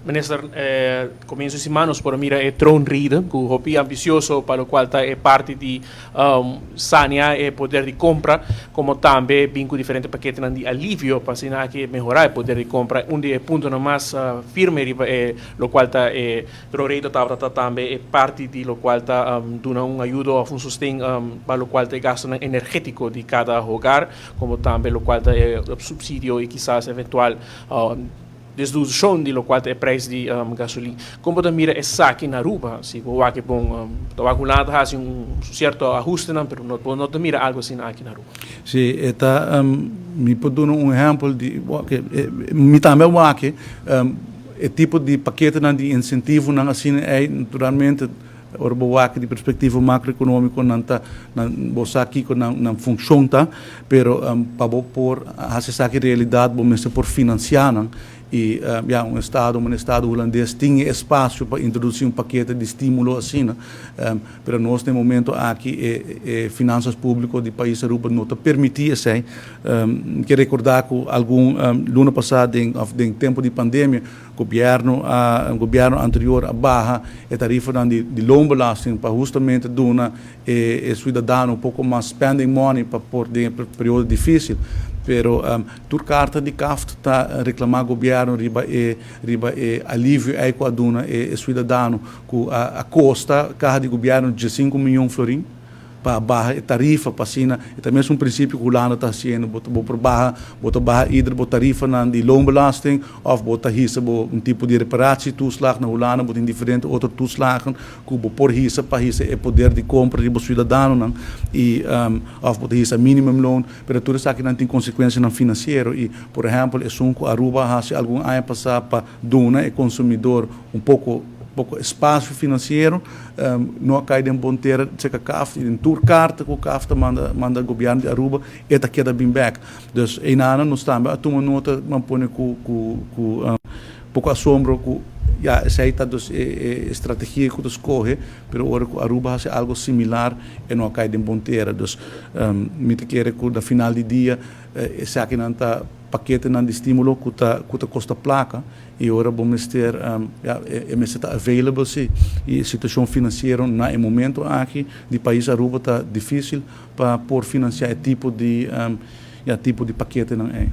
Minister, comienso di siman nos por a mira e troonrede, cu hopi ambicioso pa locual ta e parti di sanea e poder di compra, como tambe bin cu diferente paketenan di alivio pa asina aki mehora e poder di compra. Un di e puntonan mas firme riba e locual ta e troonrede tabata ta tambe e parti di locual ta duna un ayudo of un sosten pa locual ta e gastonan energetico di cada hogar, como tambe locual ta e subsidio y kisas eventual deduccion di locual ta e prijs di gasolin. Con bo ta mira esaki na Aruba? Si bo wak bon, ta wak Hulanda ta haci un cierto ahustenan, pero no, bo no ta mira algo asina aki na Aruba. Si, e ta, mi por duna un ehempel di, mi tambe a wak e tipo di paketenan di incentivonan asina ei, naturalmente, ora bo wak di perspectiva macroeconomico nan ta, nan, bo sa kico nan funcion ta, pero pa bo por haci esaki realidad bo mester por financia nan y ya un estado, un estado Hulandes tin e espacio pa introduci un pakete di stimulo asina, pero nos den momento aki e finanzas publico di pais Aruba no ta permiti esey. Mi kier recorda cu algun luna pasa den of den tempo di pandemia Gobierno a gobierno anterior a baha e tarifanan di loonbelasting pa hustamente duna e ciudadano un poco mas spending money pa por den e periodo dificil. Pero tur carta di CAFT ta reclama gobierno riba e riba e alivio ey cu a duna e ciudadano cu a costa caha di gobierno diescinco miyon florin. Pa baha e tarifa pa asina e ta mesun principio cu Hulanda ta haciendo, bo ta bo por baha bo ta baha ieder bo tarifanan di loonbelasting of bo ta hisa bo un tipo di reparatietoeslag. Na Hulanda bo tin diferente otro toeslagen cu bo por hisa pa hisa e poder di compra di bo ciudadanonan y of bo ta hisa minimumloon, pero tur esakinan tin consecuencianan financiero y por ehempel esun cu Aruba a haci algun aña pasa pa duna e consumidor un poco poco espacio financiero no a cay den bon tera cerca CAFT y den tur carta cu CAFT ta manda manda gobierno di Aruba e ta keda bin bek. Dus eynana nos tambe a tuma nota man pone cu cu cu poco asombro cu ya esey ta dus e e strategia cu ta scoge pero ora cu Aruba haci algo similar e no a cay den bon tera. Dus mi ta kere cu na final di dia esakinan ta paketenan di stimulo cu ta cu ta costa placa. Y ora bo mester, ya, e mester ta available si. Y e situacion financiero na e momento aki di pais Aruba ta dificil pa por financia e tipo di, ya, tipo di paketenan ey.